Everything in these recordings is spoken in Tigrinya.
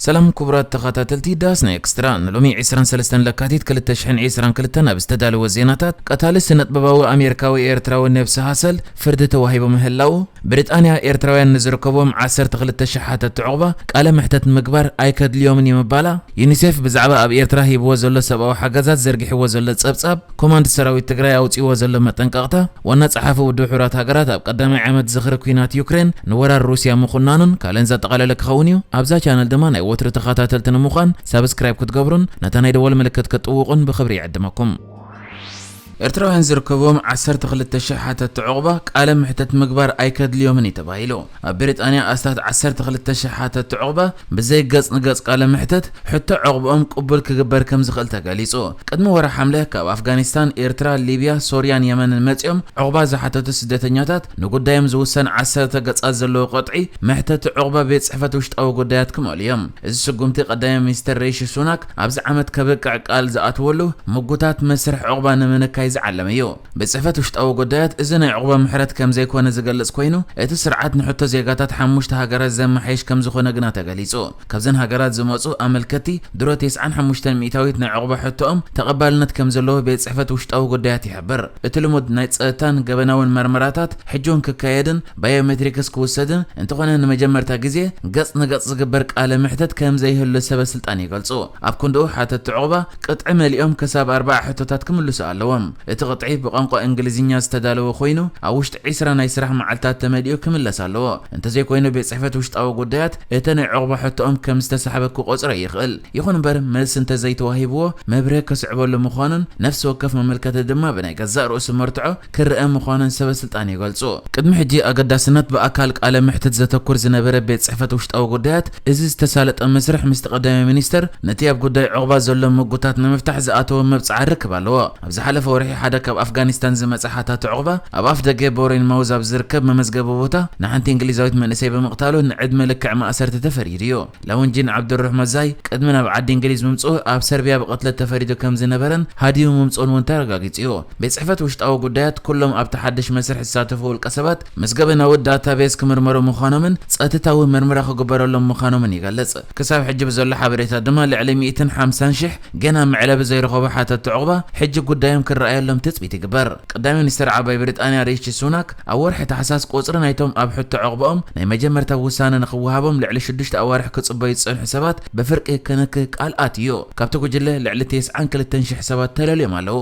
ሰላም ክቡራት ተኸታተልቲ ዳስ ናይ ኤክስትራ፣ ንሎሚ ዕስራን ሰለስተን ለካቲት ክልተ ሽሕን ዕስራን ክልተን ኣብ ዝተዳለወ ዜናታት፣ ቀታሊ ስነጥበባዊ ኣሜሪካዊ ኤርትራዊ ነብሲ ሃሰል ፍርዲ ተዋሂቡ ምህላው፣ ብሪጣንያ ኤርትራውያን ንዝርከብዎም ዓሰርተ ክልተ ሽሕ ሓተትቲ ዑቕባ ቃለ መሕተት ምግባር ኣይከድልዮምን እዩ ምባላ፣ ዩኒሴፍ ብዛዕባ ኣብ ኤርትራ ሂብዎ ዘሎ ሰብኣዊ ሓገዛት ዘርጊሕዎ ዘሎ ጸብጻብ፣ ኮማንድ ሰራዊት ትግራይ ኣውጺእዎ ዘሎ መጠንቀቕታ፣ ዋና ጸሓፊ ውድብ ሕቡራት ሃገራት ኣብ ቀዳማይ ዓመት ዝኽሪ ኲናት ዩክሬን ንወራር ሩስያ ምኹናኑን ካልእን ዘጠቓለለ ክኸውን እዩ። ኣብዛ ቻነል ድማ ናይ ወትሩ ተኸታተልቲ ንምዃን ሳብስክራይብ ክትገብሩን ነታ ናይ ደወል ምልክት ክትጥውቑን ብኽብሪ ይዕድመኩም። ኤርትራውያን ዝርከብዎም ዓሰርተ ክልተ ሽሕ ሓተትቲ ዑቕባ ቃለ ምሕተት ምግባር ኣይከድልዮምን እዩ ተባሂሉ። ኣብ ብሪጣንያ ኣስታት ዓሰርተ ክልተ ሽሕ ሓተትቲ ዑቕባ ብዘይ ገጽ ንገጽ ቃለ ምሕተት ሕቶ ዑቕባኦም ቅቡል ክግበር ከም ዝኽእል ተገሊጹ። ቅድሚ ወርሒ ሓምለ ካብ ኣፍጋኒስታን፣ ኤርትራ፣ ሊብያ፣ ሶርያን የመንን መጺኦም ዑቕባ ዝሓተቱ ስደተኛታት ንጉዳዮም ዝውሰን ዓሰርተ ገጻት ዘለዎ ቅጥዒ መሕተቲ ዑቕባ ቤት ጽሕፈት ውሽጣዊ ጉዳያት ክመልኡ እዮም። እዚ ስጉምቲ ቀዳማይ ሚኒስትር ሪሺ ሱናክ ኣብዚ ዓመት ከብቅዕ ቃል ዝኣትወሉ ምጉታት መስርሕ ዑቕባ ንምንካይ ዝዓለመ እዩ። ቤት ጽሕፈት ውሽጣዊ ጉዳያት እዚ ናይ ዑቕባ ምሕረት ከም ዘይኮነ ዝገልጽ ኮይኑ፣ እቲ ስርዓት ንሕቶ ዜጋታት ሓሙሽተ ሃገራት ዘመሓይሽ ከም ዝኾነ ግና ተገሊጹ። ካብዘን ሃገራት ዝመጹ ኣመልከቲ ድሮ ተስዓን ሓሙሽተን ሚእታዊት ናይ ዑቕባ ሕቶኦም ተቐባልነት ከም ዘለዎ ቤት ጽሕፈት ውሽጣዊ ጉዳያት ይሕብር። እቲ ልሙድ ናይ ጸጥታን ገበናውን መርመራታት ሕጂ እውን ክካየድን ባዮሜትሪክስ ክውሰድን፣ እንተኾነ ንመጀመርታ ግዜ ገጽ ንገጽ ዝግበር ቃለ ምሕተት ከም ዘይህሉ ሰበ ስልጣን ይገልጹ። ኣብ ክንድኡ ሓተትቲ ዑቕባ ቅጥዒ መሊኦም ክሳብ ኣርባዓ ሕቶታት ክምልሱ ኣለዎም። እቲ ቅጥዒ ብቋንቋ እንግሊዝኛ ዝተዳለወ ኮይኑ፣ ኣብ ውሽጢ ዕስራ ናይ ስራሕ መዓልታት ተመሊኡ ክምለስ ኣለዎ። እንተዘይኮይኑ ቤት ጽሕፈት ውሽጣዊ ጉዳያት እቲ ናይ ዑቕባ ሕቶኦም ከም ዝተሳሕበ ክቆጽሮ ይኽእል። ይኹን እምበር መልሲ እንተዘይተዋሂብዎ መብርሂ ክስዕበሉ ምዃኑን ነፍሲ ወከፍ መመልከቲ ድማ ብናይ ገዛእ ርእሱ መርትዖ ክረኣ ምዃኑን ሰበ ስልጣን ይገልጹ። ቅድሚ ሕጂ ኣገዳስነት ብኣካል ቃለ ምሕትት ዘተኩር ዝነበረ ቤት ጽሕፈት ውሽጣዊ ጉዳያት፣ እዚ ዝተሳለጠ መስርሕ ምስቲ ቀዳማይ ሚኒስተር ነቲ ኣብ ጉዳይ ዑቕባ ዘሎ ምጉታት ንምፍታሕ ዝኣተወ መብጽዓ ርክብ ኣለዎ። ኣብ ዝሓለፈ ወርሒ ሓደ ካብ ኣፍጋኒስታን ዝመጸ ሓታቲ ዑቕባ ኣብ ኣፍ ደገ ቦሬንማውዝ ኣብ ዝርከብ መመዝገቢ ቦታ ንሓንቲ እንግሊዛዊት መንእሰይ ብምቕታሉ ንዕድመ ልክዕ ማእሰርቲ ተፈሪዱ እዩ። ላውንጂን ዓብዱረሕማን ዛይ ቅድሚ ናብ ዓዲ እንግሊዝ ምምጽኡ ኣብ ሰርቢያ ብቕትለት ተፈሪዱ ከም ዝነበረን ሃዲኡ ምምጽኡን እውን ተረጋጊጹ እዩ። ቤት ጽሕፈት ውሽጣዊ ጉዳያት ኩሎም ኣብቲ ሓድሽ መስርሕ ዝሳተፉ ውልቀ ሰባት መዝገበናዊ ዳታቤዝ ክምርመሩ ምዃኖምን ጸጥታዊ ምርመራ ክግበረሎም ምዃኖምን ይገልጽ። ክሳብ ሕጂ ብዘሎ ሓበሬታ ድማ ልዕሊ ሚእትን ሓምሳን ሽሕ ገና መዕለቢ ዘይረኸቡ ሓተትቲ ዑቕባ ሕጂ ጉዳዮም ክረኣየሎም ትጽቢት ይግበር። ቀዳማይ ሚኒስትር ዓባይ ብሪጣንያ ሪሺ ሱናክ ኣብ ወርሒ ታሕሳስ ቁጽሪ ናይቶም ኣብ ሕቶ ዑቕባኦም ናይ መጀመርታ ውሳነ ንኽወሃቦም ልዕሊ ሽዱሽተ ኣዋርሕ ክጽበዩ ዝጸንሑ ሰባት ብፍርቂ ክንክእ ቃል ኣትዩ። ካብቲ ጉጅለ ልዕሊ ተስዓን ክልተን ሽሕ ሰባት ተለልዮም ኣለዉ።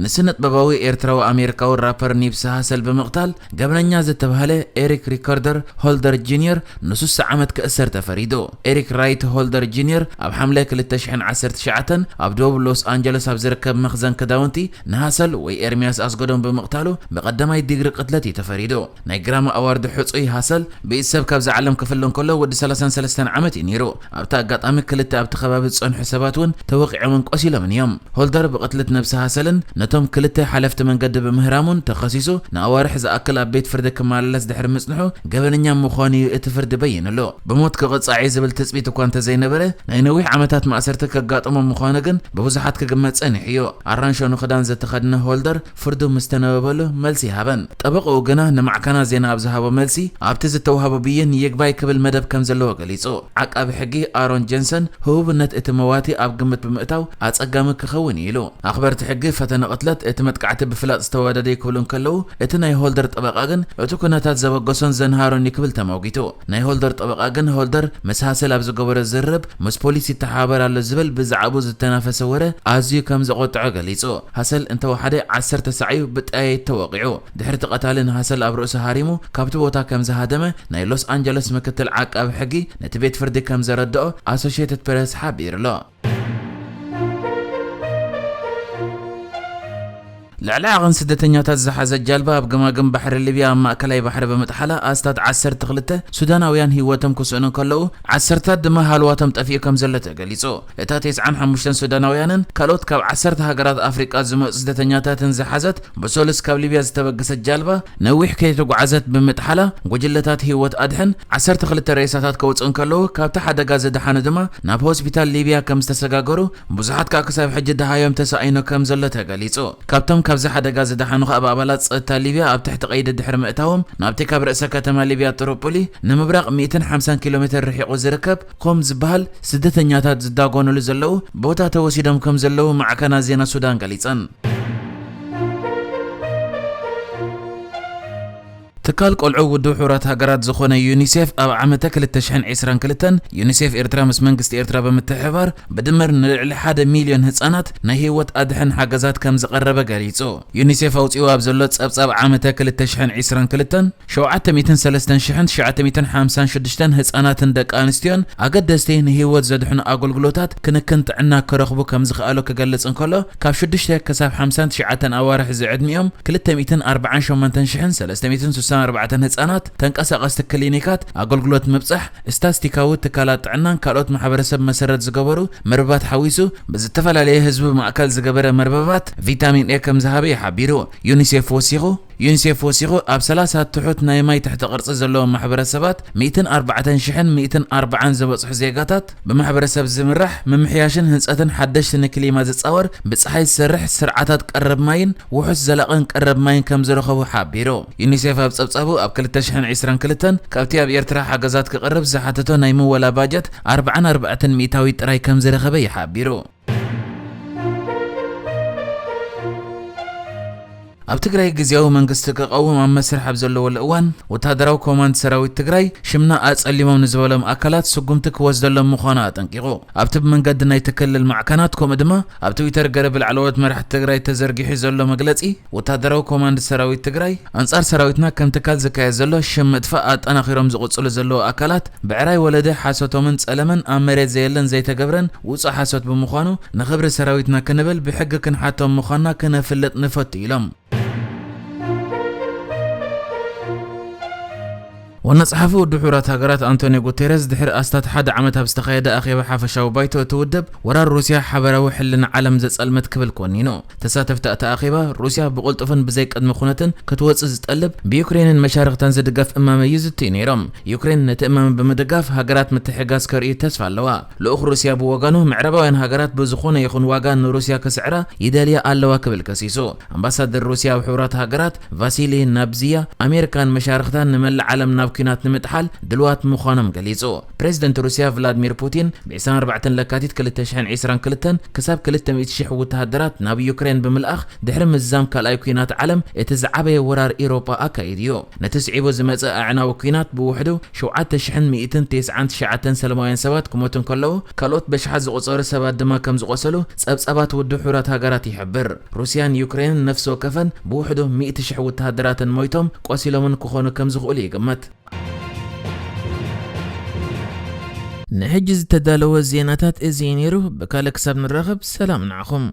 ንስነጥበባዊ ኤርትራዊ ኣሜሪካዊ ራፐር ኒፕሲ ሃሰል ብምቕታል ገበነኛ ዝተባህለ ኤሪክ ሪከርደር ሆልደር ጁኒየር ንሱሳ ዓመት ክእሰር ተፈሪዱ። ኤሪክ ራይት ሆልደር ጁኒየር ኣብ ሓምለ ክልተ ሽሕን ዓሰርተ ትሽዓተን ኣብ ደቡብ ሎስ ኣንጀለስ ኣብ ዝርከብ መኽዘን ክዳውንቲ ንሃሰል ወይ ኤርሚያስ ኣስገዶም ብምቕታሉ ብቐዳማይ ዲግሪ ቅትለት እዩ ተፈሪዱ። ናይ ግራሚ ኣዋርድ ሕጹይ ሃሰል ብኢድ ሰብ ካብዛ ዓለም ክፍለ እንከሎ ወዲ ሰላሳን ሰለስተን ዓመት እዩ ነይሩ። ኣብቲ ኣጋጣሚ ክልተ ኣብቲ ከባቢ ዝጸንሑ ሰባት እውን ተወቒዖምን ቆሲሎምን እዮም። ሆልደር ብቕትለት ነብሲ ሃሰልን ነቶም ክልተ ሓለፍቲ መንገዲ ብምህራሙን ተኸሲሱ ንኣዋርሕ ዝኣክል ኣብ ቤት ፍርዲ ክመላለስ ድሕሪ ምጽንሑ ገበነኛ ምዃኑ እዩ እቲ ፍርዲ በይንሉ። ብሞት ክቕጻዕ እዩ ዝብል ትጽቢት እኳ እንተዘይነበረ ናይ ነዊሕ ዓመታት ማእሰርቲ ከጋጥሞ ምዃኑ ግን ብብዙሓት ክግመት ጸኒሑ እዩ። ኣራንሾ ንኽዳን ዝተኸድነ ሆልደር ፍርዱ ምስ ተነበበሉ መልሲ ይሃበን። ጠበቕኡ ግና ንማዕከናት ዜና ኣብ ዝሃቦ መልሲ ኣብቲ ዝተዋህቦ ብይን ይግባይ ክብል መደብ ከም ዘለዎ ገሊጹ። ዓቃቢ ሕጊ ኣሮን ጀንሰን ህቡብነት እቲ መዋቲ ኣብ ግምት ብምእታው ኣጸጋሚ ክኸውን እዩ ኢሉ። ኣኽበርቲ ሕጊ ፈተነ ቅትለት እቲ መጥቃዕቲ ብፍላጥ ዝተዋደደ እዩ ክብሉ እንከለዉ፣ እቲ ናይ ሆልደር ጠበቓ ግን እቲ ኩነታት ዘበገሶን ዘንሃሮን እዩ ክብል ተመጒቱ። ናይ ሆልደር ጠበቓ ግን ሆልደር ምስ ሃሰል ኣብ ዝገበሮ ዝርርብ ምስ ፖሊስ ይተሓባበር ኣሎ ዝብል ብዛዕባኡ ዝተናፈሰ ወረ ኣዝዩ ከም ዘቖጥዖ ገሊጹ። ሃሰል እንተወሓደ ዓሰርተ ሳዕ እዩ ብጠያይት ተወቒዑ። ድሕሪ እቲ ቀታሊ ንሃሰል ኣብ ርእሱ ሃሪሙ ካብቲ ቦታ ከም ዝሃደመ ናይ ሎስ ኣንጀለስ ምክትል ዓቃቢ ሕጊ ነቲ ቤት ፍርዲ ከም ዘረድኦ ኣሶሽየትድ ፕረስ ሓቢሩ ኣሎ። ልዕሊ ዓቐን ስደተኛታት ዝሓዘት ጃልባ ኣብ ገማግም ባሕሪ ሊብያ ኣብ ማእከላይ ባሕሪ ብምጥሓላ ኣስታት ዓሰርተ ክልተ ሱዳናውያን ህይወቶም ክስእኑ ከለዉ፣ ዓሰርታት ድማ ሃልዋቶም ጠፊኡ ከም ዘሎ ተገሊጹ። እታ ተስዓን ሓሙሽተን ሱዳናውያንን ካልኦት ካብ ዓሰርተ ሃገራት ኣፍሪቃ ዝመጹ ስደተኛታትን ዝሓዘት ብሰሉስ ካብ ሊብያ ዝተበገሰት ጃልባ ነዊሕ ከይተጓዓዘት ብምጥሓላ፣ ጉጅለታት ህይወት ኣድሕን ዓሰርተ ክልተ ሬሳታት ከውጽኡ እንከለዉ፣ ካብቲ ሓደጋ ዝደሓኑ ድማ ናብ ሆስፒታል ሊብያ ከም ዝተሰጋገሩ፣ ብዙሓት ከኣ ክሳብ ሕጂ ደሃዮም ተሳኢኑ ከም ዘሎ ተገሊጹ። ካብቶም ካብ እዚ ሓደጋ ዝደሓኑ ከኣ ብኣባላት ጸጥታ ሊብያ ኣብ ትሕቲ ቀይዲ ድሕሪ ምእታዎም፣ ናብቲ ካብ ርእሰ ከተማ ሊብያ ጥሮፖሊ ንምብራቕ ሚእትን ሓምሳን ኪሎ ሜትር ርሒቑ ዝርከብ ኮም ዝበሃል ስደተኛታት ዝዳጎኑሉ ዘለዉ ቦታ ተወሲዶም ከም ዘለዉ ማዕከናት ዜና ሱዳን ገሊጸን። ትካል ቆልዑ ውድብ ሕቡራት ሃገራት ዝኾነ ዩኒሴፍ ኣብ ዓመተ ክልተ ሽሕን ዕስራን ክልተን፣ ዩኒሴፍ ኤርትራ ምስ መንግስቲ ኤርትራ ብምትሕብባር ብድምር ንልዕሊ ሓደ ሚልዮን ህጻናት ናይ ህይወት ኣድሕን ሓገዛት ከም ዝቐረበ ገሊጹ። ዩኒሴፍ ኣውጺኡ ኣብ ዘሎ ጸብጻብ ዓመተ ክልተ ሽሕን ዕስራን ክልተን፣ ሸውዓተ ሚእትን ሰለስተን ሽሕን ትሽዓተ ሚእትን ሓምሳን ሽዱሽተን ህጻናትን ደቂ ኣንስትዮን ኣገደስቲ ንህይወት ዘድሕኑ ኣገልግሎታት ክንክን ጥዕና ክረኽቡ ከም ዝኸኣሉ ክገልጽ እንከሎ፣ ካብ ሽዱሽተ ክሳብ ሓምሳን ትሽዓተን ኣዋርሕ ዝዕድሚኦም ክልተ ሚእትን ኣርባዓን ሸሞንተን ሽሕን ሰለስተ ሚእትን ስሳን ኣርባዕተን ህጻናት ተንቀሳቐስቲ ክሊኒካት ኣገልግሎት ምብጻሕ፣ ስታስቲካዊ ትካላት ጥዕናን ካልኦት ማሕበረሰብ መሰረት ዝገበሩ መርበባት ሓዊሱ ብዝተፈላለየ ህዝቢ ማእከል ዝገበረ መርበባት ቪታሚን ኤ ከም ዝሃበ እዩ ሓቢሩ። ዩኒሴፍ ወሲኹ፣ ዩኒሴፍ ወሲኹ ኣብ ሰላሳ ትሑት ናይ ማይ ትሕቲ ቅርጺ ዘለዎም ማሕበረሰባት ሚእትን ኣርባዕተን ሽሕን ሚእትን ኣርባዓን ዝበጽሑ ዜጋታት ብማሕበረሰብ ዝምራሕ ምምሕያሽን ህንጸትን ሓደሽቲ ንክሊማ ዝጻወር ብጸሓይ ዝሰርሕ ስርዓታት ቀረብ ማይን ውሑስ ዘላቕን ቀረብ ማይን ከም ዝረኸቡ ሓቢሩ። ዩኒሴፍ ኣብ ጸብጻቡ ኣብ ክልተ ሽሕን ዕስራን ክልተን ካብቲ ኣብ ኤርትራ ሓገዛት ክቐርብ ዝሓተቶ ናይ ምወላ ባጀት ኣርባዓን ኣርባዕተን ሚእታዊት ጥራይ ከም ዝረኸበ እዩ ሓቢሩ። ኣብ ትግራይ ግዝያዊ መንግስቲ ክቐውም ኣብ መስርሕ ኣብ ዘለወሉ እዋን፣ ወታደራዊ ኮማንድ ሰራዊት ትግራይ ሽምና ኣጸሊሞም ንዝበሎም ኣካላት ስጉምቲ ክወስደሎም ምዃኑ ኣጠንቂቑ። ኣብቲ ብመንገዲ ናይቲ ክልል ማዕከናት፣ ከምኡ ድማ ኣብ ትዊተር ገረብ ላዕለዎት መራሕቲ ትግራይ ተዘርጊሑ ዘሎ መግለጺ፣ ወታደራዊ ኮማንድ ሰራዊት ትግራይ ኣንጻር ሰራዊትና ከም ትካል ዝካየድ ዘሎ ሽም ምጥፋእ ኣጠናኺሮም ዝቕጽሉ ዘለዉ ኣካላት ብዕራይ ወለደ ሓሶቶምን ጸለመን ኣብ መሬት ዘየለን ዘይተገብረን ውጹእ ሓሶት ብምዃኑ፣ ንኽብሪ ሰራዊትና ክንብል ብሕጊ ክንሓቶም ምዃንና ክነፍልጥ ንፈቱ ኢሎም። ዋና ጸሓፊ ውድብ ሕቡራት ሃገራት ኣንቶኒዮ ጉቴረስ ድሕሪ ኣስታት ሓደ ዓመት ኣብ ዝተኻየደ ኣኼባ ሓፈሻዊ ባይቶ እቲ ውድብ፣ ወራር ሩስያ ሓበራዊ ሕልና ዓለም ዘጸልመት ክብል ኮኒኑ። ተሳተፍቲ እቲ ኣኼባ፣ ሩስያ ብቕልጡፍን ብዘይ ቅድመ ኩነትን ክትወጽእ ዝጠልብ፣ ብዩክሬንን መሻርኽታን ዝድገፍ እማመ እዩ ዝትዩ ነይሮም። ዩክሬን ነቲ እማመ ብምድጋፍ ሃገራት ምትሕጋዝ ከርእዩ ተስፋ ኣለዋ። ልኡኽ ሩስያ ብወገኑ፣ ምዕራባውያን ሃገራት ብዝኾነ ይኹን ዋጋ ንሩስያ ክስዕራ ይደልያ ኣለዋ ክብል ከሲሱ። ኣምባሳደር ሩስያ ኣብ ሕቡራት ሃገራት ቫሲሊ ናብዝያ፣ ኣሜሪካን መሻርኽታን ንመላእ ዓለም ናብ ኲናት ንምጥሓል ድልዋት ምዃኖም ገሊጹ። ፕሬዚደንት ሩስያ ቭላድሚር ፑቲን ብ ዕስራን ኣርባዕተን ለካቲት ክልተ ሽሕን ዕስራን ክልተን ክሳብ ክልተ ሚእቲ ሽሕ ወተሃደራት ናብ ዩክሬን ብምልኣኽ፣ ድሕሪ ምዝዛም ካልኣይ ኲናት ዓለም እቲ ዝዓበየ ወራር ኤውሮጳ ኣካይዱ እዩ። ነቲ ስዒቡ ዝመጸ ኣዕናዊ ኲናት ብውሕዱ ሸውዓተ ሽሕን ሚእትን ተስዓን ትሽዓተን ሰላማውያን ሰባት ክሞቱ እንከለዉ፣ ካልኦት በሽሓት ዝቑጸሩ ሰባት ድማ ከም ዝቖሰሉ ጸብጻባት ውድብ ሕቡራት ሃገራት ይሕብር። ሩስያን ዩክሬንን ነፍሲ ወከፈን ብውሕዱ ሚእቲ ሽሕ ወተሃደራተን ሞይቶም ቆሲሎምን ክኾኑ ከም ዝኽእሉ ይግመት። ንሕጂ ዝተዳለወ ዜናታት እዚ እዩ ነይሩ። ብካልእ ክሳብ ንራኸብ ሰላም ንዓኹም።